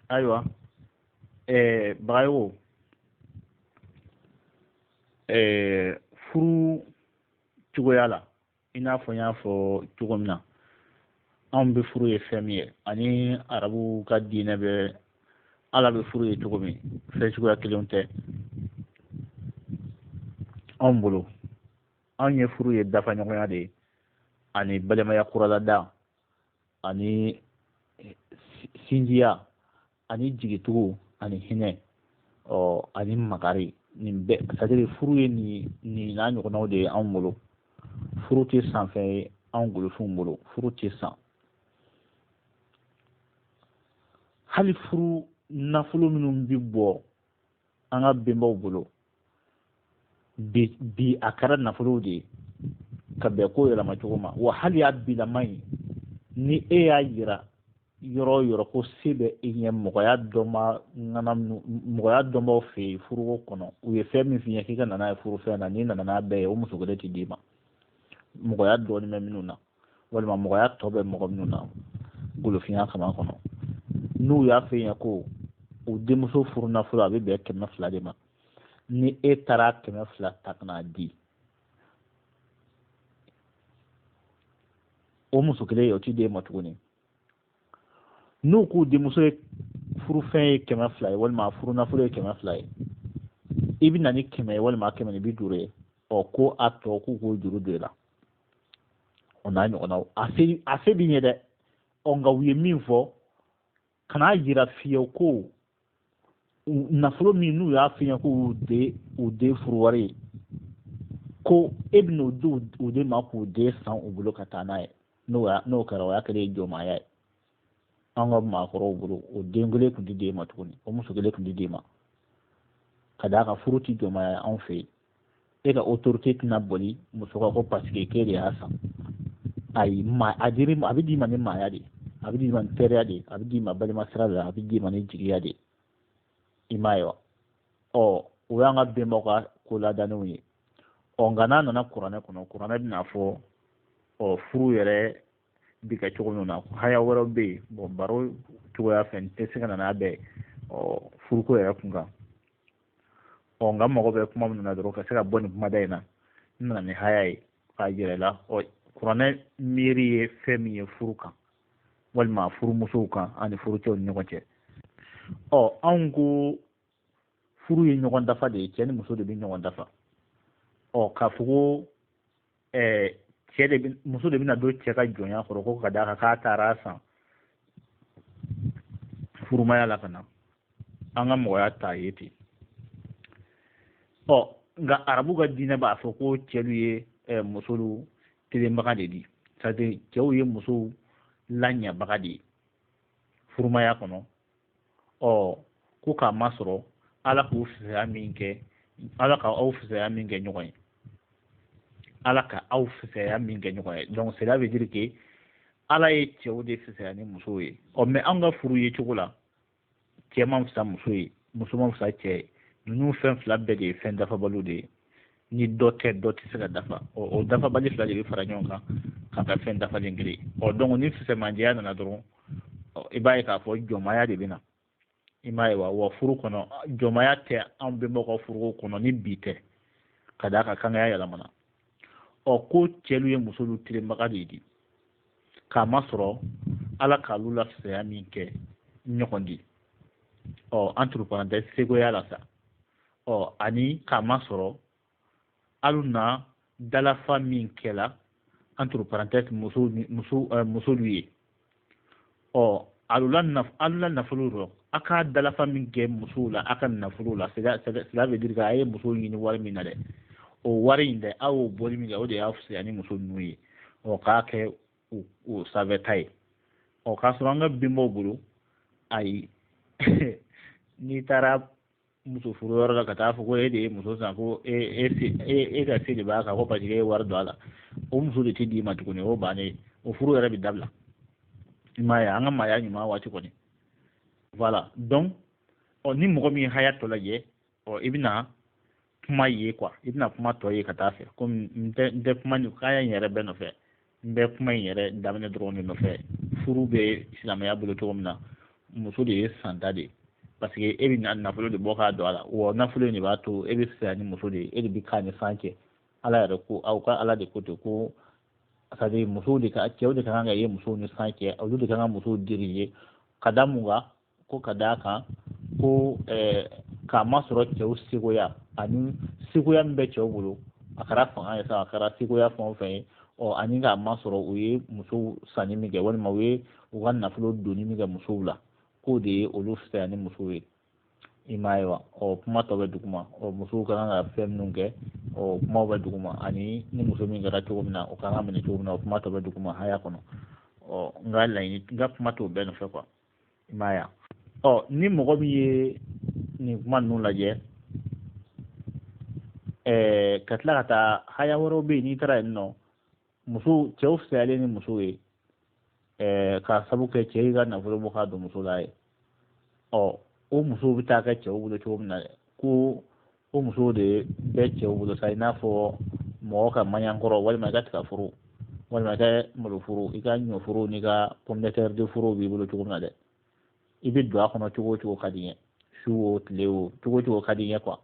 Ayiwa, Bagayogo, furu cogoya la, i n'a fɔ n y'a fɔ cogo min na, anw bɛ furu ye fɛn min ye ani arabuw ka diinɛ bɛ ala bɛ furu ye cogo min, fɛn cogoya kelenw tɛ anw bolo. Anw ye furu ye dafaɲɔgɔnya de ye ani balimaya kuralada ani sinjiya ani jigitugu ani hinɛ, ɔ ani makari. Nin bɛɛ, c'est à dire furu ye nin n'a ɲɔgɔnnaw de ye anw bolo. Furu tɛ sanfɛn ye anw golofinw bolo, furu tɛ san. Hali furu nafolo minnu bɛ bɔ an ka bɛnbaw bolo bi bi, a kɛra nafolow de ye ka bɛn ko yɛlɛma cogo ma. Wa hali a bilama in, ni e y'a yira yɔrɔ o yɔrɔ ko se bɛ e ɲɛ, mɔgɔya dɔnba ŋana, mɔgɔya dɔnbaw fɛ yen furuko kɔnɔ, u ye fɛn min f'i ɲɛ k'i ka na n'a ye furufɛn na, n'i nana n'a bɛɛ ye, o muso kelen tɛ d'i ma. Mɔgɔya dɔɔnin bɛ minnu na, walima mɔgɔya tɔ bɛ mɔgɔ minnu na golofinya kama kɔnɔ, n'u y'a f'i ɲɛ ko u denmuso furu nafolo a bɛ bɛn 200 de ma, ni e taara 200 ta ka n'a di, o muso kelen o ti d'e ma tuguni. N'u k'u denmuso ye furufɛn ye 200 ye, walima furu nafolo ye 200 ye, i bɛ na ni 100 ye walima 150 ye, ɔ ko a tɔ k'u k'o juru don i la, o n'a ɲɔgɔnnaw. A se b'i ɲɛ dɛ. Ɔ nka u ye min fɔ, kan'a yira fiyewu ko nafolo min n'u y'a f'i ɲɛ k'u den, u den furu wari ye, ko e bɛn'o di u den ma k'u den san u bolo ka taa n'a ye. N'o kɛra, o y'a kɛlen ye jɔnmaaya ye an ka maakɔrɔw bolo. O den kelen tun tɛ d'e ma tuguni, o muso kelen tun tɛ d'e ma, ka d'a kan furu tɛ jɔnmaaya ye anw fɛ yen. E ka autorité tɛna boli muso kan ko parce que k'e de y'a san. Ayi, ma a dir'i ma, a bɛ d'i ma ni maaya de ye, a bɛ d'i ma ni teriya de ye, a bɛ d'i ma balima sira de la, a bɛ d'i ma ni jigiya de ye. I m'a ye wa? Ɔ o y'an ka bɛnbaw ka ko ladannenw ye. Ɔ nka n'a nana kuranɛ kɔnɔ, kuranɛ bɛna fɔ ɔ furu yɛrɛ bi kɛ cogo min na, haya wɛrɛw bɛ yen. Bon, baro cogoya fɛ, n tɛ se ka na n'a bɛɛ ye ɔ furuko yɛrɛ kun kan. Ɔ nka n mago bɛ kuma minnu na dɔrɔn ka se ka bɔ nin kumada in na, n nana ni haya ye k'a yira i la ɔ kuranɛ miiri ye fɛn min ye furu kan, walima furumusow kan ani furucɛw ni ɲɔgɔn cɛ. Ɔ anw ko furu ye ɲɔgɔn dafa de ye, cɛ ni muso de bɛ ɲɔgɔn dafa. Ɔ k'a fɔ ko cɛ de bɛ, muso de bɛna don cɛ ka jɔnya kɔrɔ ko ka d'a kan k'a taara san furumaya la ka na, an ka mɔgɔya ta ye ten. Ɔ nka arabu ka diinɛ b'a fɔ ko cɛlu ye musolu telenbaga de di, c'est à dire cɛw ye musow laɲabaga de ye furumaya kɔnɔ. Ɔ ko k'a masɔrɔ ala k'u fisaya min kɛ, ala ka aw fisaya min kɛ ɲɔgɔn ye, ala ka aw fisaya min kɛ ɲɔgɔn ye. Donc cela veut dire que ala ye cɛw de fisaya ni musow ye. Ɔ mais an ka furu ye cogo la, cɛ man fisa muso ye, muso man fisa cɛ ye. Ninnu fɛn fila bɛɛ de ye fɛn dafabaliw de ye. Ni dɔ tɛ, dɔ tɛ se ka dafa. Ɔ o dafabali fila de bɛ fara ɲɔgɔn kan ka kɛ fɛn dafalen kelen. Ɔ donc ni fisɛmanjɛya nana dɔrɔn, i b'a ye k'a fɔ jɔnmaya de bɛ na. I m'a ye wa? Wa furu kɔnɔ, jɔnmaya tɛ anw bɛnbaw ka furuko kɔnɔ ni bi tɛ, ka d'a kan kankaya yɛlɛmana. Ɔ ko cɛlu ye musolu tilenbaga de di, k'a masɔrɔ ala k'alu la fisaya min kɛ ɲɔgɔn di, ɔ entre parenthèses segoya la sa. Ɔ ani k'a masɔrɔ alu na dalafa min kɛla, entre parenthèses muso muso musolu ye, ɔ alu la alu la nafolo rɔ, a ka dalafa min kɛ musow la a ka nafolo la, cela veut dire que a ye musow ɲini wari min na dɛ, o wari in dɛ, aw y'o bɔli min kɛ, o de y'a fisaya ni muso ninnu ye, ɔ k'a kɛ o sanfɛ ta ye. Ɔ k'a sɔrɔ an ka bɛnbaw bolo, ayi, n'i taara muso furu yɔrɔ la ka taa fɔ ko e de ye muso san, ko e e e ka se de b'a kan, ko parce que e ye wari don a la, o muso de tɛ d'i ma tuguni, o bannen, o furu yɛrɛ bɛ dabila. I m'a ye, an ka maaya ɲuman waati kɔni. Voilà, donc ɔ ni mɔgɔ min ye haya tɔ lajɛ, ɔ i bɛna kuma ye quoi, i bɛna kuma tɔ ye ka taa fɛ. Komi n tɛ kuma ni haya in yɛrɛ bɛɛ nɔfɛ, n bɛ kuma in yɛrɛ daminɛ dɔrɔn de nɔfɛ. Furu bɛ silamɛya bolo cogo min na, muso de ye santa de ye, parce que e bɛ nafolo de bɔ k'a don a la, wa nafolo in de b'a to e bɛ fisaya ni muso de ye, e de bɛ k'a ni san cɛ. Ala yɛrɛ ko, aw ka Ala de ko ten ko c'est à dire musow de ka, cɛw de ka kan ka ye musow ni san cɛ, olu de ka kan ka musow diriger. Ka da mun kan? Ko ka d'a kan ko k'a masɔrɔ cɛw segoya ani segoya min bɛ cɛw bolo, a kɛra fanga ye sa, a kɛra segoya fɛn o fɛn ye, ɔ ani k'a masɔrɔ u ye musow sanni min kɛ, walima u ye u ka nafolo donni min kɛ musow la, k'o de ye olu fisaya ni musow ye. I m'a ye wa? Ɔ kuma tɔ bɛ duguma. Ɔ musow ka kan ka fɛn minnu kɛ, ɔ kumaw bɛ duguma, ani ni muso min kɛra cogo min na, o ka kan ka minɛ cogo min na, o kuma tɔ bɛ duguma haya kɔnɔ. Ɔ n ka laɲini, n ka kuma t'o bɛɛ nɔfɛ quoi. I m'a ye wa? Ɔ ni mɔgɔ min ye nin kuma ninnu lajɛ, ka tila ka taa haya wɛrɛw bɛ yen, n'i taara yen nɔ, muso cɛw fisayalen ni musow ye, k'a sabu kɛ cɛ y'i ka nafolo bɔ k'a don muso la ye. Ɔ o musow bɛ taa kɛ cɛw bolo cogo min na dɛ, ko o musow de bɛ cɛw bolo sa, i n'a fɔ mɔgɔ ka maɲankɔrɔ, walima i ka tigaforo, walima i ka maloforo, i ka ɲɔforo n'i ka pomme de terre de foro b'i bolo cogo min na dɛ. I bɛ don a kɔnɔ cogo o cogo ka di n ye, su o tile o, cogo o cogo ka di n ye quoi.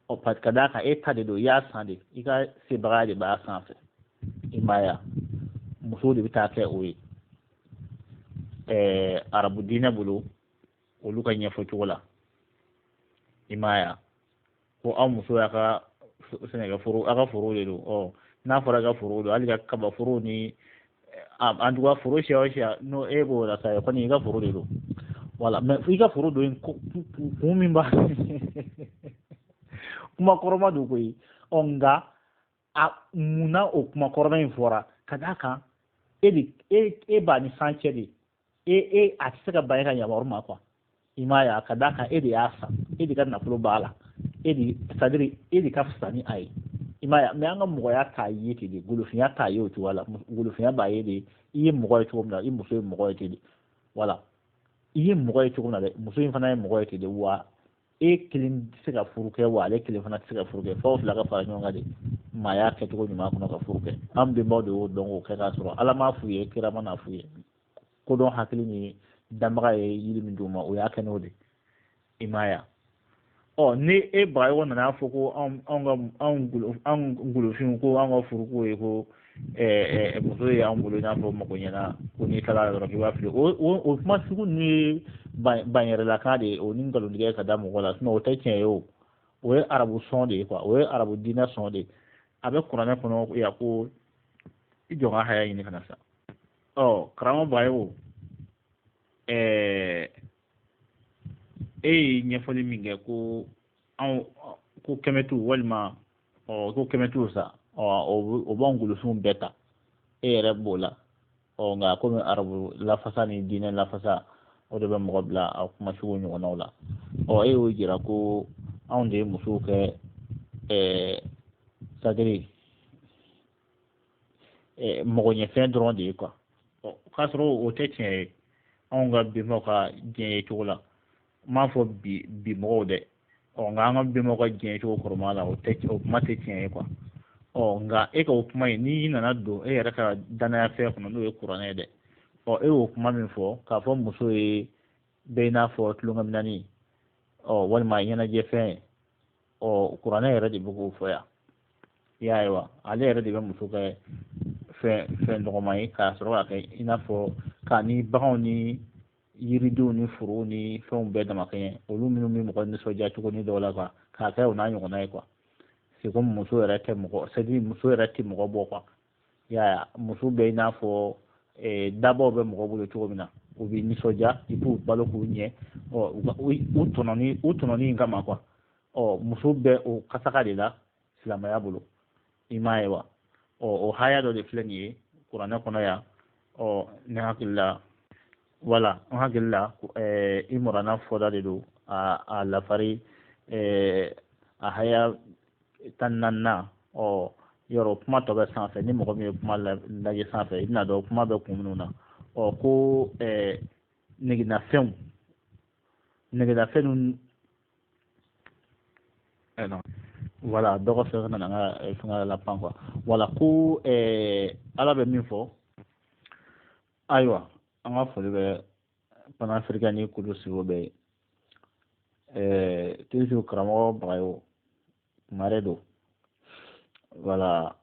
Ɔ parce que ka d'a kan e ta de don, i y'a san de, i ka sebagaya de b'a sanfɛ. I m'a ye wa? Musow de bɛ taa kɛ o ye arabu diinɛ bolo, olu ka ɲɛfɔ cogo la. I m'a ye wa? Ko aw muso y'a ka sɛnɛkɛforo, aw ka foro de don. Ɔ n'a fɔra i ka foro don, hali ka kaba foro ni en tout cas foro siya o siya n'o e b'o la sa, kɔni i ka foro de don. Voilà, mais i ka foro don in, kun min b'a kuma kɔrɔma don koyi. Ɔ nka a munna o kuma kɔrɔma in fɔra? Ka d'a kan e de e b'a ni san cɛ de, e a tɛ se ka ban e ka yamaru ma quoi. I m'a ye? Ka d'a kan e de y'a san, e de ka nafolo b'a la, e de, c'est à dire e de ka fisa ni a ye. I m'a ye? Mais an ka mɔgɔya t'a ye ten de, golofinya t'a ye o cogoya la. Golofinya b'a ye de, i ye mɔgɔ ye cogo min na, i muso ye mɔgɔ ye ten de. Voilà, i ye mɔgɔ ye cogo min na dɛ, muso in fana ye mɔgɔ ye ten de. Wa e kelen tɛ se ka furu kɛ, wa ale kelen fana tɛ se ka furu kɛ, f'aw fila ka fara ɲɔgɔn kan de maaya kɛcogo ɲuman kɔnɔ ka furu kɛ. An bɛnbaw de y'o dɔn k'o kɛ, k'a sɔrɔ Ala m'a f'u ye, kira ma n'a f'u ye. Kodɔn hakili ni danbaga ye yiri min d'u ma, o y'a kɛ n'o de. I m'a ye? Ɔ ni e Bagayogo nana fɔ ko anw ka anw golofinw, ko anw ka furuko ye ko muso ye anw bolo i n'a fɔ magoɲɛna, ko n'i taara dɔrɔn k'i b'a fili, o kuma sugu ninnu ye banyɛrɛlakan de ye, o ni nkalontigɛ ka da mɔgɔ la. Sinon o tɛ tiɲɛ ye, o ye arabu sɔn de ye quoi, o ye arabu diinɛ sɔn de ye. A bɛ kuranɛ kɔnɔ yan ko i jɔ ka haya ɲini ka na sa. Ɔ karamɔgɔ Bagayogo, e ye ɲɛfɔli min kɛ ko anw ko kɛmɛtu, walima ɔ ko kɛmɛtu sa, ɔ o b'anw golofinw bɛɛ ta, e yɛrɛ b'o la. Ɔ nka komi arabu lafasa ni diinɛ lafasa, o de bɛ mɔgɔ bila a kuma sugu ɲɔgɔnnaw la. Ɔ e y'o jira ko anw de ye musow kɛ c'est à dire mɔgɔɲɛfɛn dɔrɔn de ye quoi. Ɔ k'a sɔrɔ o tɛ tiɲɛ ye anw ka bɛnbaw ka diɲɛ ye cogo la. N m'a fɔ bi mɔgɔw dɛ, ɔ nka an ka bɛnbaw ka diɲɛ cogo kɔrɔma la, o tɛ, o kuma tɛ tiɲɛ ye quoi. Ɔ nka e ka o kuma in, n'i nana don e yɛrɛ ka danaya fɛn kɔnɔ, n'o ye kuranɛ ye dɛ, ɔ e y'o kuma min fɔ k'a fɔ muso ye bɛɛ i n'a fɔ tulonkɛminɛni, ɔ walima ɲɛnajɛfɛn, ɔ kuranɛ yɛrɛ de bɛ k'o fɔ yan. I y'a ye wa? Ale yɛrɛ de bɛ muso kɛ fɛn dɔgɔman ye, k'a sɔrɔ k'a kɛ i n'a fɔ k'a ni baganw ni yiridenw ni forow ni fɛnw bɛɛ damakɛɲɛ, olu minnu bɛ mɔgɔ nisɔndiya cogo ni dɔw la quoi, k'a kɛ o n'a ɲɔgɔnna ye quoi. C'est comme muso yɛrɛ tɛ mɔgɔ, c'est à dire muso yɛrɛ tɛ mɔgɔ bɔ quoi. I y'a ye? Muso bɛ i n'a fɔ dabaw bɛ mɔgɔ bolo cogo min na, u bɛ nisɔndiya, i b'u balo k'u ɲɛ, ɔ u tɔnɔni in kama quoi. Ɔ muso bɛ o kasaka de la silamɛya bolo. I m'a ye wa? Ɔ o haya dɔ de filɛ nin ye kuranɛ kɔnɔ yan. Ɔ ne hakili la, voilà, n hakili la Imurana fɔda de don, a lafari a haya 14nan. Ɔ yɔrɔ kuma tɔ bɛ sanfɛ, ni mɔgɔ min ye kuma lajɛ sanfɛ, i bɛna dɔn kuma bɛ kun minnu na. Ɔ ko neginafɛnw ninnu, non, voilà, dɔ ka fɛn nana n ka fɛngɛ la pan quoi. Voilà, ko Ala bɛ min fɔ. Ayiwa, an ka foli bɛ Panafricain kulu sigo bɛ ye. Toujours karamɔgɔ Bagayogo Kumare don. Voilà.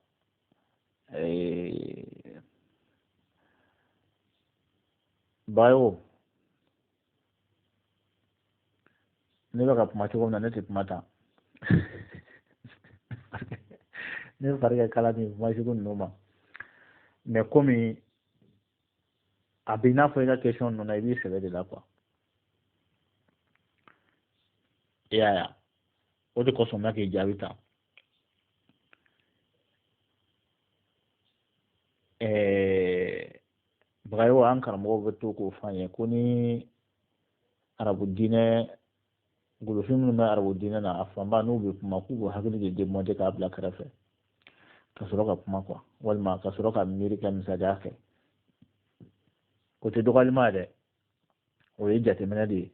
Bagayogo, ne bɛ ka kuma cogo min na, ne tɛ kuma tan. Ne fari ka kala nin kuma sugu ninnu ma. Mais komi a bɛ i n'a fɔ i ka question ninnu na, i b'i sɛbɛ de la quoi. I y'a ye, o de kosɔn n bɛ k'i jaabi tan. Bagayogo, an karamɔgɔw bɛ to k'o fɔ an ye ko ni arabu diinɛ golofin minnu bɛ arabu diinɛ na, a fanba n'u bɛ kuma, k'u b'u hakili de démonter k'a bila kɛrɛfɛ ka sɔrɔ ka kuma quoi, walima ka sɔrɔ ka miiri ka misaliya kɛ. O tɛ dɔgɔyalima ye dɛ, o ye jateminɛ de ye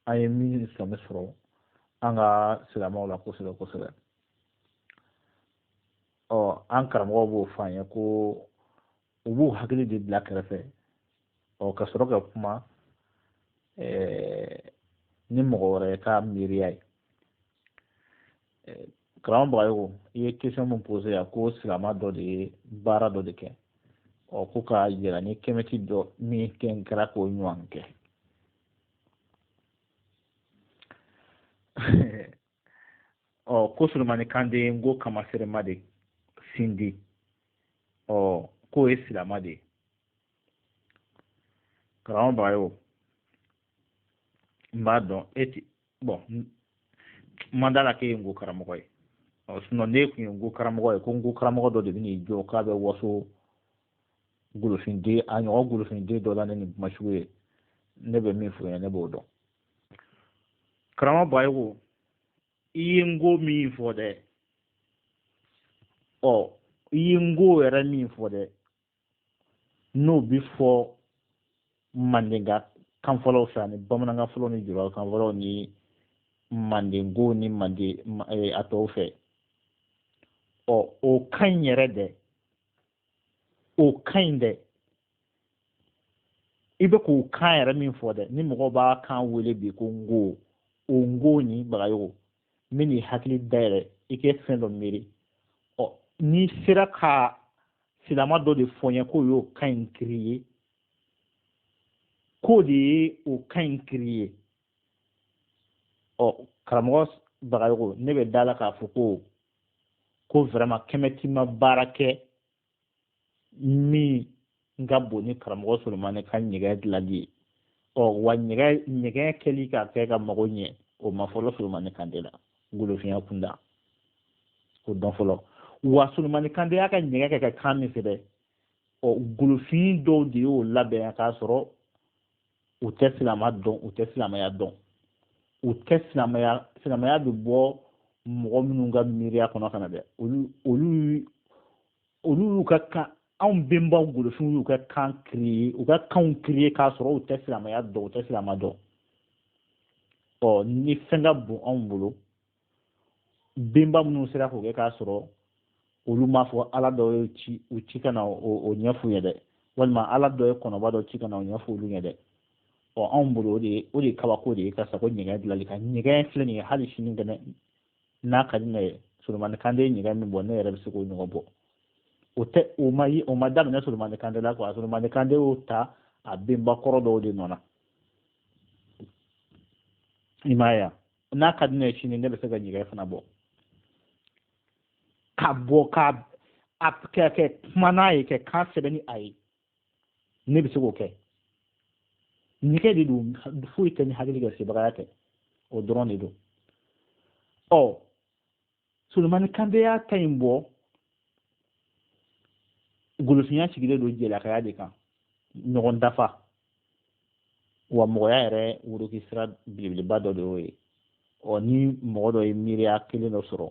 an ye min sɔmi sɔrɔ an ka silamɛw la kosɛbɛ kosɛbɛ. Ɔ, an karamɔgɔw b'o fɔ an ye ko u b'u hakili de bila kɛrɛfɛ, ɔ, ka sɔrɔ ka kuma ni mɔgɔ wɛrɛ ka miiriya ye. Karamɔgɔ Bagayogo, i ye question min posé yan ko silamɛ dɔ de ye baara dɔ de kɛ, ɔ, ko k'a yira ni kɛmɛti dɔ min kɛra k'o ɲɔgɔn kɛ. Ɔ, ko Solomani Kante ye n ko kamaserema de sindi, ɔ, k'o ye silamɛ de ye. Karamɔgɔ Bagayogo, n b'a dɔn e ti bɔn, n ma da la k'e ye n ko karamɔgɔ ye. Ɔ, sinon n'e tun ye n ko karamɔgɔ ye, ko n ko karamɔgɔ dɔ de bɛ n'i jɔ k'a bɛ waso golofinden, a ɲɔgɔn golofinden dɔ la ne ni kuma sugu ye, ne bɛ min f'u ɲɛna, ne b'o dɔn. Karamɔgɔ Bagayogo, i ye n ko min fɔ dɛ, ɔ, i ye n ko yɛrɛ min fɔ dɛ, n'o bɛ fɔ mandenka kanfɔlaw fɛ ani bamanankan fɔlaw ni julakan fɔlaw ni mandenko ni mande a tɔw fɛ, ɔ, o ka ɲi yɛrɛ dɛ, o ka ɲi dɛ. I bɛ k'o kan yɛrɛ min fɔ dɛ, ni mɔgɔw b'a kan wele bi ko n ko, o n ko nin Bagayogo, n bɛ n'i hakili dayɛlɛ i kɛ fɛn dɔ miiri. Ɔ, n'i sera ka silamɛ dɔ de fɔ n ye k'o y'o kan in créer, k'o de ye o kan in créer, ɔ, karamɔgɔ Bagayogo, ne bɛ da la k'a fɔ ko vraiment kɛmɛti ma baara kɛ min ka bon ni karamɔgɔ Solomani ka ɲɛgɛn dilanli ye. Ɔ, wa ɲɛgɛn kɛli k'a kɛ ka mago ɲɛ, o ma fɔlɔ Solomani Kante la golofinya kunda, o dɔn fɔlɔ. Wa Solomani Kante y'a ka ɲɛgɛn kɛ ka kan min sɛbɛn, ɔ, golofin dɔw de y'o labɛn k'a sɔrɔ u tɛ silamɛ dɔn, u tɛ silamɛya dɔn, u tɛ silamɛya, silamɛya bɛ bɔ mɔgɔ minnu ka miiriya kɔnɔ ka na dɛ, olu y'u ka kan, anw bɛnbaw golofinw y'u ka kan créer, u ka kanw créer k'a sɔrɔ u tɛ silamɛya dɔn, u tɛ silamɛ dɔn. Ɔ, ni fɛn ka bon anw bolo, bɛnba minnu sera k'o kɛ k'a sɔrɔ olu m'a fɔ ala dɔ ye ci u ci ka na o ɲɛf'u ye dɛ, walima ala dɔ ye kɔnɔba dɔ ci ka na o ɲɛf'u olu ɲɛ dɛ. Ɔ, anw bolo o de ye kabako de ye ka sago ɲɛgɛn dilanli kan. Ɲɛgɛn filɛ nin ye, hali sini kɛnɛ n'a ka di ne ye, Solomani Kante ye ɲɛgɛn min bɔ, ne yɛrɛ bɛ se k'o ɲɔgɔn bɔ. O tɛ, o ma ye, o ma daminɛ Solomani Kante la quoi. Solomani Kante y'o ta a bɛnba kɔrɔ dɔw de nɔ na. I m'a ye wa? N'a ka di ne ye sini, ne bɛ se ka ɲɛgɛn fana bɔ. Ka bɔ ka a kɛ kuma n'a ye, kɛ kan sɛbɛn ni a ye, ne bɛ se k'o kɛ. Ɲɛgɛn de don, foyi tɛ ni hakili ka sebagaya tɛ, o dɔrɔn de don. Ɔ, Solomani Kante y'a ta in bɔ, golofinya sigilen don jɛlakaya de kan, ɲɔgɔn dafa, wa mɔgɔya yɛrɛ woroki sira belebeleba dɔ de y'o ye. Ɔ, ni mɔgɔ dɔ ye miiriya kelen dɔ sɔrɔ,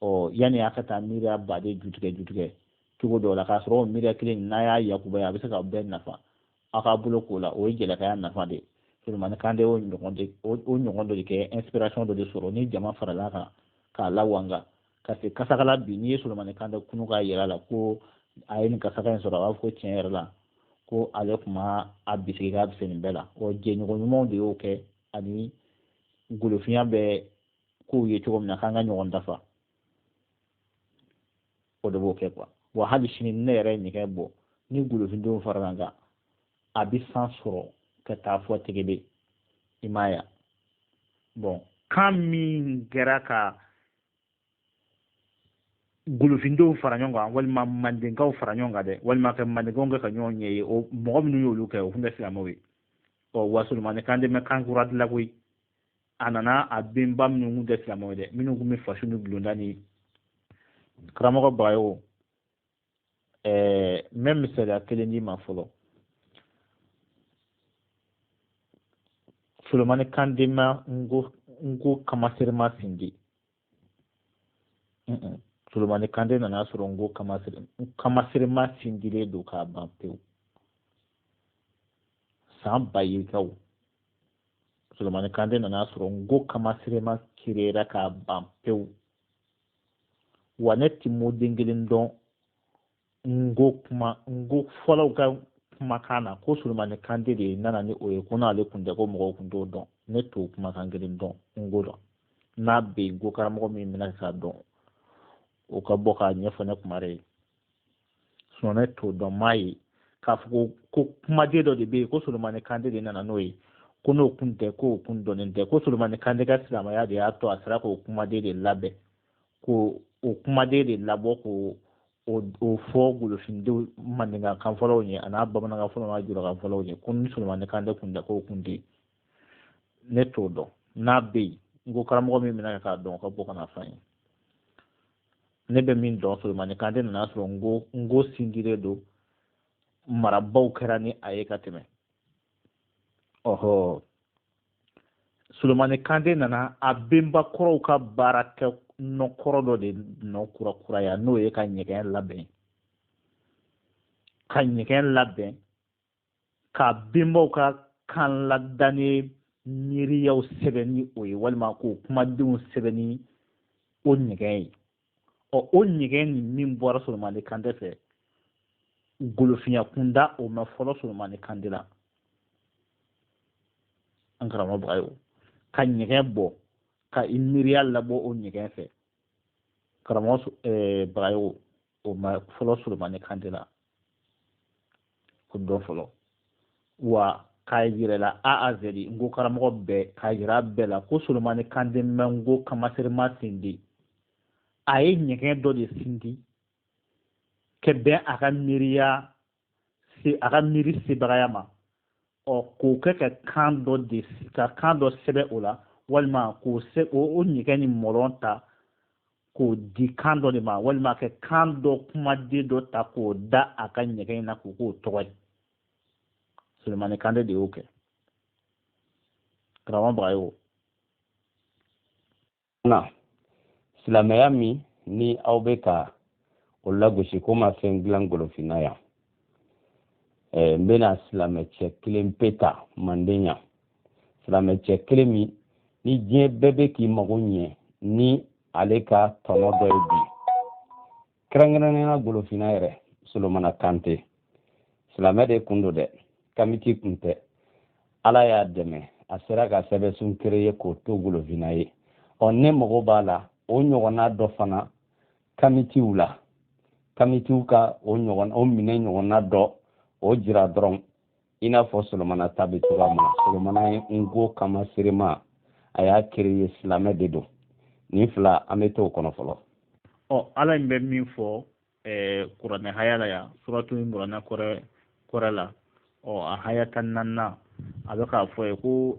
ɔ, yanni a ka taa miiriya baden jutigɛ cogo dɔw la, k'a sɔrɔ o miiriya kelen n'a y'a yakubaya, a bɛ se ka bɛɛ nafa, aw ka bolo k'o la, o ye jɛlakaya nafa de ye. Solomani Kante y'o ɲɔgɔn dɔ de kɛ, inspiration dɔ de sɔrɔ ni jama farala kan k'a lawanga ka se kasakala bi. N'i ye Solomani Kante kunu k'a yira la ko a ye nin kasaka in sɔrɔ, a b'a fɔ ko tiɲɛ yɛrɛ la Ko ale tun ma a bisigi k'a bɛ se nin bɛɛ la. Ɔ, jɛɲɔgɔn ɲumanw de y'o kɛ, ani golofinya bɛ kow ye cogo min na k'an ka ɲɔgɔn dafa, o de b'o kɛ quoi. Wa hali sini ne yɛrɛ ye ɲɛgɛn bɔ ni golofindenw farala n kan, a bɛ san sɔrɔ ka taa fɔ Tegebe, i m'a ye. Bon, kan min kɛra ka golofindenw fara ɲɔgɔn kan, walima mandenkaw fara ɲɔgɔn kan dɛ, walima ka mandenkaw kɛ ka ɲɔgɔn ɲɛ ye, o mɔgɔ minnu y'olu kɛ, o tun tɛ silamɛw ye. Ɔ, wa Solomani Kante ma kan kura dilan koyi. A nana a benba minnu tun tɛ silamɛw ye dɛ, minnu tun bɛ faso ni bulonda ni karamɔgɔ Bagayogo. N bɛ misaliya kelen d'i ma fɔlɔ. Solomani Kante ma nko kamaserema sindi. Solomani Kante nana sɔrɔ nko kamaserema sindilen don k'a ban pewu. San ba yirikaw, Solomani Kante nana sɔrɔ nko kamaserema kirera k'a ban pewu. Wa ne ti moden kelen dɔn nko kuma, nko fɔlɔw ka kumakan na ko Solomani Kante de nana ni o ye, ko n'ale kun tɛ ko mɔgɔw kun t'o dɔn. Ne t'o kumakan kelen dɔn nko la. N'a bɛ yen, nko karamɔgɔ min bɛna k'a dɔn, o ka bɔ k'a ɲɛfɔ ne Kumare ye. Sinon ne t'o dɔn, m'a ye k'a fɔ ko kumaden dɔ de bɛ yen ko Solomani Kante de nana n'o ye, ko n'o kun tɛ k'o kun dɔnnen tɛ, ko Solomani Kante ka silamɛya de y'a to a sera k'o kumaden de labɛn, k'o o kumaden de labɔ, k'o o fɔ golofindenw mandenka kan fɔlɔw ye, a n'a bamanankan fɔlɔw n'a julakan fɔlɔw ye, ko ni Solomani Kante kun tɛ k'o kun tɛ. Ne t'o dɔn. N'a bɛ yen, n ko karamɔgɔ min bɛna k'a dɔn, o ka bɔ ka na fɔ an ye. Ne bɛ min dɔn, Solomani Kante nana sɔrɔ nko sindilen don, marabaw kɛra ni a ye ka tɛmɛ. Ɔhɔ, Solomani Kante nana a benba kɔrɔw ka baara kɛ nɔ kɔrɔ dɔ de nɔ kura kuraya, n'o ye ka ɲɛgɛn labɛn, ka ɲɛgɛn labɛn, ka benbaw ka kan ladannen miiriyaw sɛbɛn ni o ye, walima k'o kumadenw sɛbɛn ni o ɲɛgɛn ye. Ɔ, o ɲɛgɛn nin min bɔra Solomani Kante fɛ, golofinya kunda, o ma fɔlɔ Solomani Kante la. An karamɔgɔ Bagayogo, ka ɲɛgɛn bɔ ka i miiriya labɔ o ɲɛgɛn fɛ, karamɔgɔ Bagayogo, o ma fɔlɔ Solomani Kante la, o dɔn fɔlɔ. Wa k'a yira la A à Z, n ko karamɔgɔ bɛɛ k'a yira bɛɛ la ko Solomani Kante ma n ko kamaserema sindi, a ye ɲɛgɛn dɔ de sindi ka bɛn a ka miiriya se, a ka miiri sebagaya ma. Ɔ, k'o kɛ ka kan dɔ de, ka kan dɔ sɛbɛn o la, walima k'o se o ɲɛgɛn ni mɔlɔn ta k'o di kan dɔ de ma, walima ka kan dɔ kumaden dɔ ta k'o da a ka ɲɛgɛn in na k'o k'o tɔgɔ ye. Solomani Kante de y'o kɛ. Karamɔgɔ Bagayogo. Na silamɛya min ni aw bɛ ka o lagosi ko ma fɛn dilan golofinna yan, n bɛna silamɛcɛ kelen pe ta manden yan, silamɛcɛ kelen min ni diɲɛ bɛɛ bɛ k'i mago ɲɛ ni ale ka tɔnɔ dɔ ye bi, kɛrɛnkɛrɛnnenya golofinna yɛrɛ, Solomana Kante. Silamɛ de kun don dɛ, kamiti kun tɛ. Ala y'a dɛmɛ, a sera ka sɛbɛnsun créer k'o to golofinna ye. Ɔ, ne mago b'a la o ɲɔgɔnna dɔ fana kamitiw la, kamitiw ka o ɲɔgɔn o minɛ ɲɔgɔnna dɔ o jira dɔrɔn, i n'a fɔ Solomana ta bɛ cogoya min na. Solomana ye nko kama serema, a y'a créer, silamɛ de don. Nin fila, an bɛ t'o kɔnɔ fɔlɔ. Ɔ, Ala in bɛ min fɔ kuranɛ haya la yan, suratu Imurana kɔrɛ la, ɔ, a haya 14nan, a bɛ k'a fɔ ye ko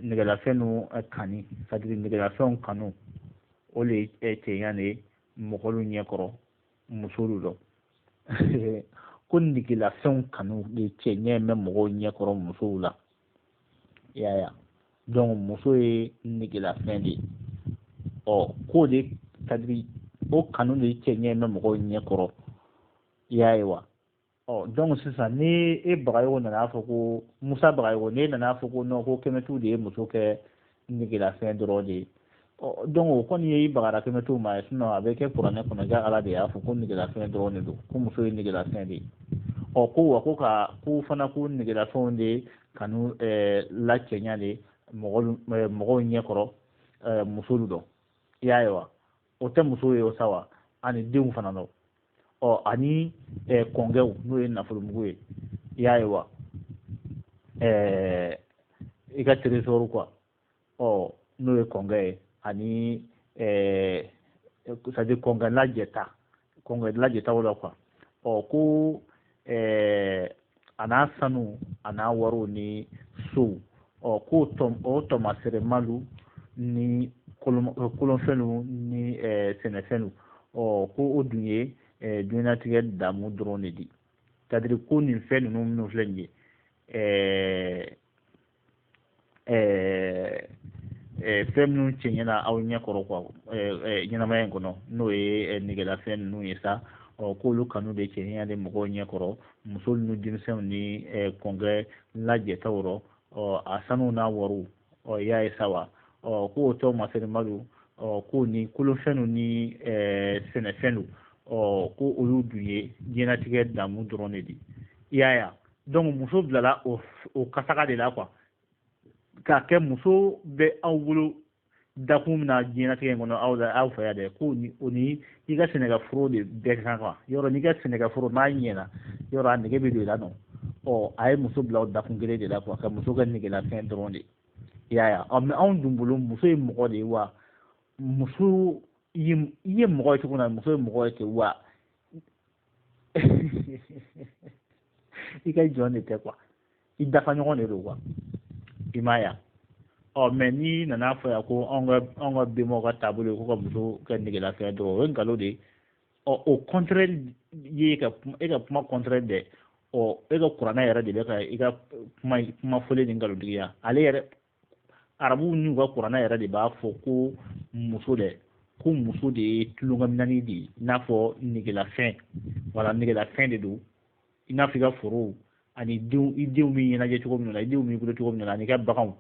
negelafɛn nu kani, c'est à dire negelafɛnw kanu, o le ye cɛɲa de ye mɔgɔlu ɲɛkɔrɔ musolu dɔ, ko negelafɛnw kanu de cɛɲɛ bɛ mɔgɔw ɲɛkɔrɔ musow la. I y'a ye, donc muso ye negelafɛn de ye. Ɔ, k'o de, c'est à dire o kanu de cɛɲɛ bɛ mɔgɔw ɲɛkɔrɔ, i y'a ye wa. Ɔ, donc sisan ni e Bagayogo nana fɔ ko Musa Bagayogo, n'e nana fɔ ko non, ko kɛmɛtiw de ye muso kɛ negelafɛn dɔrɔn de ye, ɔ, donc o kɔni ye i bagara kɛmɛtiw ma ye. Sinon a bɛ kɛ kuranɛ kɔnɔ, ja Ala de y'a fɔ ko negelafɛn dɔrɔn de don, ko muso ye negelafɛn de ye. Ɔ ko wa ko ka ko fana ko negelafɛnw de kanu lacɛɲa de mɔgɔw ɲɛkɔrɔ musolu dɔ. I y'a ye wa, o tɛ musow ye o sa wa, ani denw fana dɔ. Ɔ ani kɔnkɛw n'o ye nafolomugu ye. I y'a ye wa, i ka trésor quoi, ɔ n'o ye kɔnkɛ ye, ani c'est à dire kɔnkɛ lajɛtaw la quoi. Ɔ ko a n'a sanu a n'a wariw ni sow, ɔ k'o o tɔmasɛrɛmalu ni kolonfɛnw ni sɛnɛfɛnw, ɔ ko o dun ye diɲɛlatigɛ damu dɔrɔn de di. C'est à dire ko nin fɛn ninnu minnu filɛ nin ye, fɛn minnu cɛɲɛna aw ɲɛ kɔrɔ quoi, ɲɛnamaya in kɔnɔ, n'o ye negelafɛn ninnu ye sa, ɔ k'olu kanu de cɛɲɛna de mɔgɔw ɲɛ kɔrɔ, muso ni denmisɛnw ni kɔnkɛ lajɛtaw rɔ, ɔ a sanu n'a wariw, ɔ i y'a ye sa wa, ɔ k'o tɔ masɛrɛmalu, ɔ k'o ni kolonfɛnw ni sɛnɛfɛnw, ɔ ko olu dun ye diɲɛlatigɛ damu dɔrɔn de di. I y'a ye, donc muso bilala o kasaga de la quoi, k'a kɛ muso bɛ aw bolo dakun min na diɲɛlatigɛ in kɔnɔ aw la aw fɛ yan dɛ, ko o ni i ka sɛnɛkɛforo de bɛɛ kan quoi. Yɔrɔ n'i ka sɛnɛkɛforo n'a ɲɛna, yɔrɔ a nege bɛ don i la nɔ. Ɔ a ye muso bila o dakun kelen de la quoi, ka muso kɛ negelafɛn dɔrɔn de. I y'a ye, ɔ mais anw dun bolo muso ye mɔgɔ de ye wa, muso i ye mɔgɔ ye cogo min na, muso ye mɔgɔ ye ten wa, i ka jɔn de tɛ quoi, i dafa ɲɔgɔn de don quoi. I m'a ye, ɔ mais n'i nana fɔ yan ko anw ka bɛnbaw ka taabolo ye ko ka muso kɛ negelafɛn dɔrɔn, o ye nkalon de ye. Ɔ au contraire ye e ka kuma contraire dɛ, ɔ e ka kuranɛ yɛrɛ de bɛ ka i ka kuma fɔlen ni nkalontigiya. Ale yɛrɛ arabuw n'u ka kuranɛ yɛrɛ de b'a fɔ ko muso dɛ, ko muso de ye tulonkɛminɛni de ye, i n'a fɔ negelafɛn, wala negelafɛn de don, i n'a fɔ i ka forow ani denw, i denw b'i ɲɛnajɛ cogo min na, i denw b'i bolo cogo min na, ani i ka baganw,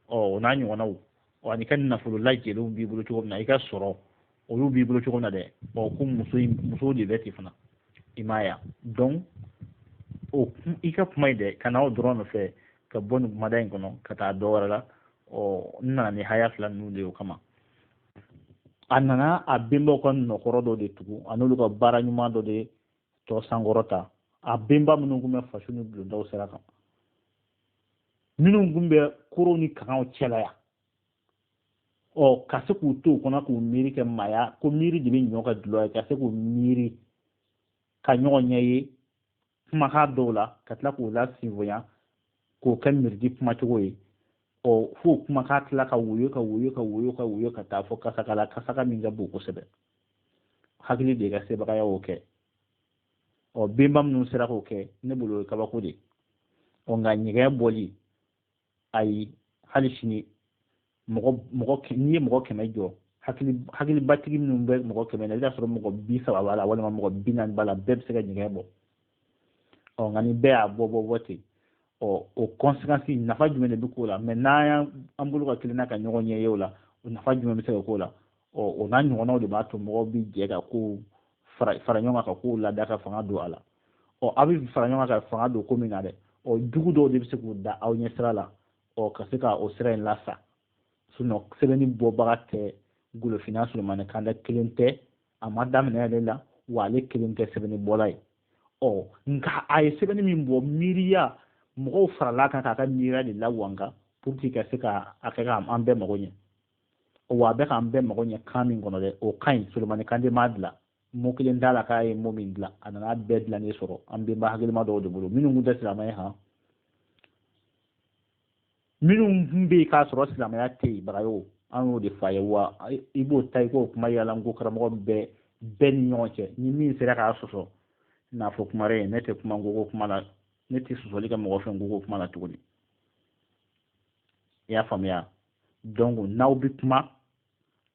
ɔ o n'a ɲɔgɔnnaw, ɔ ani i ka nafolo lajɛlenw b'i bolo cogo min na, i ka sɔrɔ olu b'i bolo cogo min na dɛ, ɔ ko muso de bɛ ten fana. I m'a ye, donc o i ka kuma in dɛ, ka na o dɔrɔn nɔfɛ ka bɔ nin kumada in kɔnɔ ka taa dɔ wɛrɛ la. Ɔ n nana ni haya fila ninnu de ye o kama. A nana a bɛnbaw ka nɔkɔrɔ dɔ de tugu, a n'olu ka baara ɲuman dɔ de tɔ sankɔrɔ ta. A bɛnba minnu tun bɛ faso ni bulondaw sira kan, minnu tun bɛ korow ni kangaw cɛla yan, ɔ ka se k'u to o kɔnɔ k'u miiri kɛ maaya, ko miiri de bɛ ɲɔ ka dulɔ ye, ka se k'u miiri ka ɲɔgɔn ɲɛ ye kumakan dɔw la, ka tila k'u lasinfonya k'o kɛ miiridi kumacogo ye. Ɔ f'o kumakan tila ka woyo ka woyo ka woyo ka woyo ka taa fɔ kasaka la, kasaka min ka bon kosɛbɛ. Hakili de ka sebagaya y'o kɛ. Ɔ bɛnba minnu sera k'o kɛ, ne bolo o ye kabako de ye. Ɔ nka ɲɛgɛn bɔli, ayi, hali sini mɔgɔ n'i ye mɔgɔ 100 jɔ, hakilibatigi minnu bɛ mɔgɔ 100 na, i bɛ t'a sɔrɔ mɔgɔ 30 b'a la walima mɔgɔ 40 b'a la, bɛɛ bɛ se ka ɲɛgɛn bɔ. Ɔ nka ni bɛɛ y'a bɔ bɔ bɔ ten, ɔ o conséquence nafa jumɛn de bɛ k'o la? Mais n'an y'an bolo ka kelenna ka ɲɔgɔn ɲɛ ye o la, o nafa jumɛn bɛ se ka k'o la? Ɔ o n'a ɲɔgɔnnaw de b'a to mɔgɔw bɛ jɛ ka kow fara ɲɔgɔn kan ka kow lada ka fanga don a la. Ɔ a bɛ fara ɲɔgɔn kan ka fanga don ko min na dɛ, ɔ jugu dɔw de bɛ se k'u da aw ɲɛ sira la, ɔ ka se ka o sira in lasa. Sinon sɛbɛnni bɔbaga tɛ Golofinna Solomani Kante kelen tɛ, a ma daminɛ ale la, wa ale kelen tɛ sɛbɛnni bɔla ye. Ɔ nka a ye sɛbɛnni min bɔ, miiriya mɔgɔw farala kan k'a ka miiriya de lawanka pour que ka se ka a kɛ k'an bɛɛ mago ɲɛ. Wa a bɛ k'an bɛɛ mago ɲɛ kan min kɔnɔ dɛ, o ka ɲi. Solomani Kante m'a dilan, mot kelen t'a la k'a ye mot min dilan, a nana bɛɛ dilannen sɔrɔ an bɛnba hakilima dɔw de bolo, minnu tun tɛ silamɛ ye han, minnu tun bɛ yen k'a sɔrɔ silamɛya tɛ yen, bagayo an y'o de f'a ye. Wa i b'o ta i k'o kuma yala n ko karamɔgɔ bɛɛ ni ɲɔgɔn cɛ, ni min sera k'a sɔsɔ, n'a fɔ kuma wɛrɛ ye, ne tɛ kuma n ko kuma la, ne tɛ sɔsɔli kɛ mɔgɔ fɛ n ko kuma la tuguni. I y'a faamuya? Donc n'aw bɛ kuma,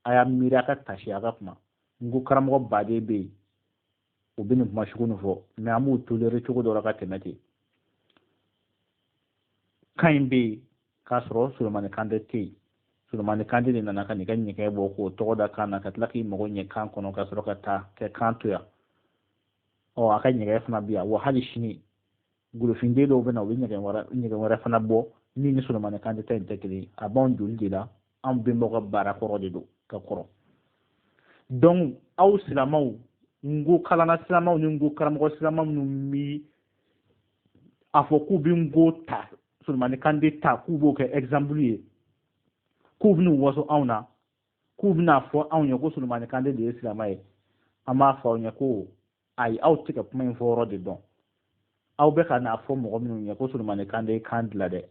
a y'a miiri a ka tasi a ka kuma. N ko karamɔgɔ baden bɛ yen, u bɛ nin kuma sugu nin fɔ, mais an b'u tolérer cogo dɔ la ka tɛmɛ ten. Kan in bɛ yen k'a sɔrɔ Solomani Kante tɛ yen. Solomani Kante de nana ka n'i ka ɲɛgɛn bɔ k'o tɔgɔ da kan na, ka tila k'i mago ɲɛ kan kɔnɔ, ka sɔrɔ ka taa kɛ kan to yan. Ɔ a ka ɲɛgɛn fana bɛ yan, wa hali sini Golofinden dɔw bɛ na, u bɛ ɲɛgɛn wɛrɛ fana bɔ min ni Solomani Kante ta in tɛ kelen ye. A b'anw joli de la, anw bɛnbaw ka baara kɔrɔ de don ka kɔrɔ. Donc aw silamɛw, nko kalanna silamɛw ni nko karamɔgɔ silamɛ minnu bi a fɔ k'u bɛ nko ta, Solomani Kante ta, k'u b'o kɛ exemple ye, k'u bɛn'u waso anw na, k'u bɛna fɔ anw ye ko Solomani Kante de ye silamɛ ye, an b'a fɔ aw ɲɛ ko ayi, aw tɛ ka kuma in fɔ yɔrɔ de dɔn. Aw bɛ ka n'a fɔ mɔgɔ minnu ye ko Solomani Kante ye kan dilan dɛ,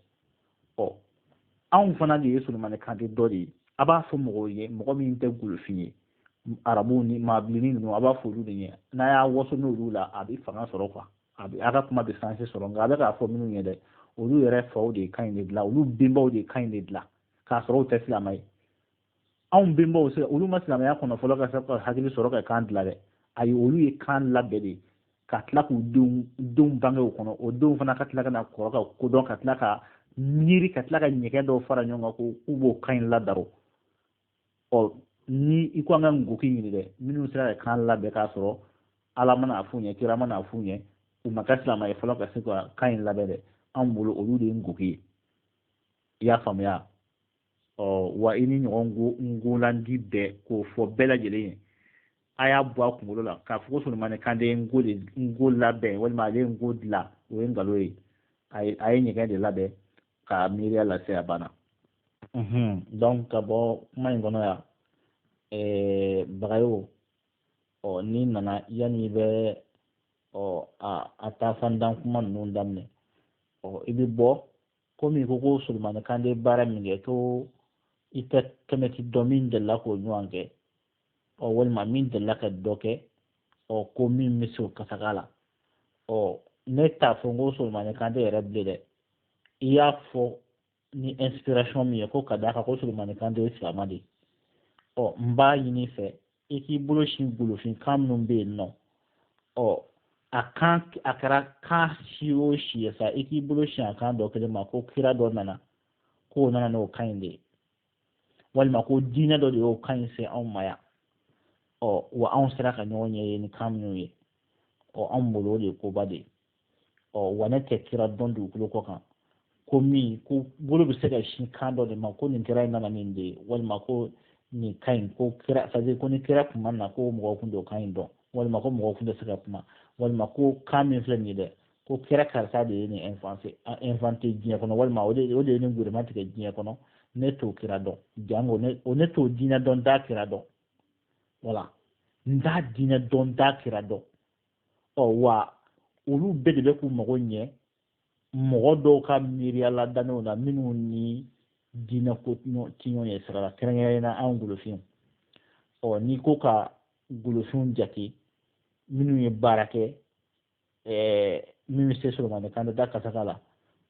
ɔ anw fana de ye Solomani Kante dɔ de ye. A b'a fɔ mɔgɔw ye, mɔgɔ min tɛ golofin ye, arabuw ni maabilenni ninnu, a b'a fɔ olu de ye. N'a y'a waso n'olu la, a bɛ fanga sɔrɔ quoi, a bɛ a ka kuma bɛ sanse sɔrɔ. Nka a bɛ k'a fɔ minnu ye dɛ, olu yɛrɛ faw de ye kan in de dilan, olu benbaw de ye kan in de dilan, k'a sɔrɔ u tɛ silamɛ ye. Anw benbaw se, olu ma silamɛya kɔnɔ fɔlɔ ka se ka hakili sɔrɔ ka kan dilan dɛ. Ayi, olu ye kan labɛn de ka tila k'u denw bange o kɔnɔ, o denw fana ka tila ka na kɔrɔ ka kodɔn, ka tila ka miiri, ka tila ka ɲɛgɛn dɔw fara ɲɔgɔn kan ko k'u b'o kan in ladaro. Ɔ ni i ko an ka ngoki ɲini dɛ, minnu sera ka kan labɛn k'a sɔrɔ Ala mana f'u ɲɛ, kira mana f'u ɲɛ, u ma kɛ silamɛ ye fɔlɔ ka se ka kan in labɛn dɛ, anw bolo olu de ye ngoki ye. I y'a faamuya? Ɔ wa i ni ɲɔgɔn ngolandi bɛɛ k'o fɔ bɛɛ lajɛlen ye, a y'a bɔ a kunkolo la k'a fɔ ko Solomani Kante ye nko de nko labɛn walima ale ye nko dilan, o ye nkalon ye. A ye ɲɛgɛn de labɛn k'a miiriya lase, a banna. Donc ka bɔ kuma in kɔnɔ yan, Bagayo, ɔ n'i nana yanni i bɛ ɔ a taafandan kuma ninnu daminɛ, ɔ i bɛ bɔ komi i ko ko Solomani Kante baara min kɛ, ko i tɛ kɛmɛti dɔn min delila k'o ɲɔgɔn kɛ, ɔ walima min delila ka dɔ kɛ, ɔ ko min bɛ se o kasaga la. Ɔ ne t'a fɔ n ko Solomani Kante yɛrɛ bilen dɛ, i y'a fɔ ni inspiration min ye ko ka d'a kan ko Solomani Kante ye silamɛ de ye. Ɔ n b'a ɲini i fɛ i k'i bolo sin golofin kan minnu bɛ yen nɔ, ɔ a kan a kɛra kan si o si ye sa, i k'i bolo sin a kan dɔ kelen ma ko kira dɔ nana k'o nana n'o kan in de ye, walima ko diinɛ dɔ de y'o kan in se anw ma yan. Ɔ wa anw sera ka ɲɔgɔn ɲɛ ye ni kan minnu ye, ɔ anw bolo o de ye koba de ye. Ɔ wa ne tɛ kira dɔn dugukolo kɔ kan ko min ko bolo bɛ se ka sin kan dɔ de ma ko nin kira in nana nin de ye, walima ko nin kan in ko kira, c'est à dire ko ni kira kun ma na ko mɔgɔw kun t'o kan in dɔn, walima ko mɔgɔw kun tɛ se ka kuma, walima ko kan min filɛ nin ye dɛ, ko kira karisa de ye nin inventé diɲɛ kɔnɔ, walima o de ye nin gouvernement tigɛ diɲɛ kɔnɔ. Ne t'o kira dɔn, jango ne t'o diinɛ dɔn, n t'a kira dɔn. Voilà, n t'a diinɛ dɔn, n t'a kira dɔn. Ɔ wa olu bɛɛ de bɛ k'u mago ɲɛ mɔgɔ dɔw ka miiriya ladannenw na minnu ni diinɛ ko ti ɲɔgɔn ye sira la, kɛrɛnkɛrɛnnenya la anw golofinw. Ɔ n'i ko ka golofinw jate minnu ye baara kɛ, min bɛ se Solomani Kante da kasaga la,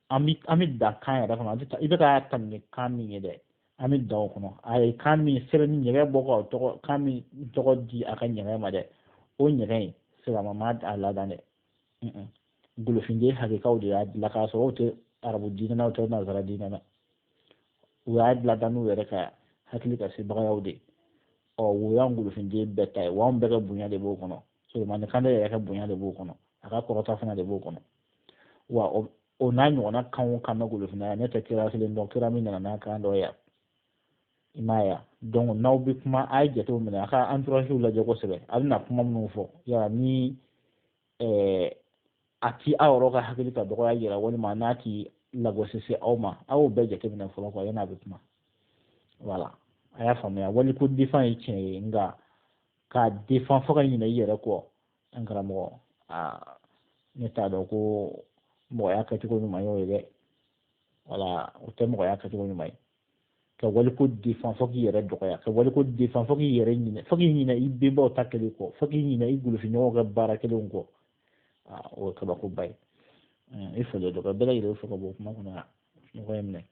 an bɛ dan kan yɛrɛ kɔnɔ. I bɛ ka ta ni kan min ye dɛ, an bɛ dan o kɔnɔ. A ye kan min sɛbɛnni ɲɛgɛn bɔ ka tɔgɔ kan min tɔgɔ di a ka ɲɛgɛn ma dɛ, o ɲɛgɛn in silamɛ ma a ladan dɛ. Golofinden hakɛkaw de y'a dilan k'a sɔrɔ o tɛ arabu diinɛ na, o tɛ nansara diinɛ na, u y'a dilan n'u yɛrɛ ka hakili ka sebagayaw de. Ɔ o y'an golofinden bɛɛ ta ye, wa anw bɛɛ ka bonya de b'o kɔnɔ. Solomani Kante yɛrɛ ka bonya de b'o kɔnɔ, a ka kɔrɔta fana de b'o kɔnɔ. Wa o n'a ɲɔgɔnna kan o kan bɛ golofinna yan, ne tɛ kira kelen dɔn, kira min nana n'a kan dɔ ye yan, i m'a ye. Donc n'aw bɛ kuma, a ye jatew minɛ, a ka entourage lajɛ kosɛbɛ, a bɛna kuma minnu fɔ yala ni a ti aw yɛrɛ ka hakili ka dɔgɔya yira, walima n'a ti lagosi se aw ma, aw y'o bɛɛ jateminɛ fɔlɔ quoi, yanni a bɛ kuma. Voilà, a y'a faamuya. Wali ko défend ye tiɲɛ ye, nka k'a défend fo ka ɲinɛ i yɛrɛ kɔ, an karamɔgɔ, aa ne t'a dɔn ko mɔgɔya kɛcogo ɲuman y'o ye dɛ. Voilà, o tɛ mɔgɔya kɛcogo ɲuman ye. Ka waliko défend fo k'i yɛrɛ dɔgɔya, ka waliko défend fo k'i yɛrɛ ɲinɛ, fo k'i ɲinɛ i benbaw ta kelen kɔ, fo k'i ɲinɛ i golofinɲɔgɔnw ka baara kelenw kɔ, o ye kabakoba ye. I fɔlen don ka bɛɛ lajɛlen fo ka bɔ kuma kɔnɔ yan, ɲɔgɔn ye minɛ.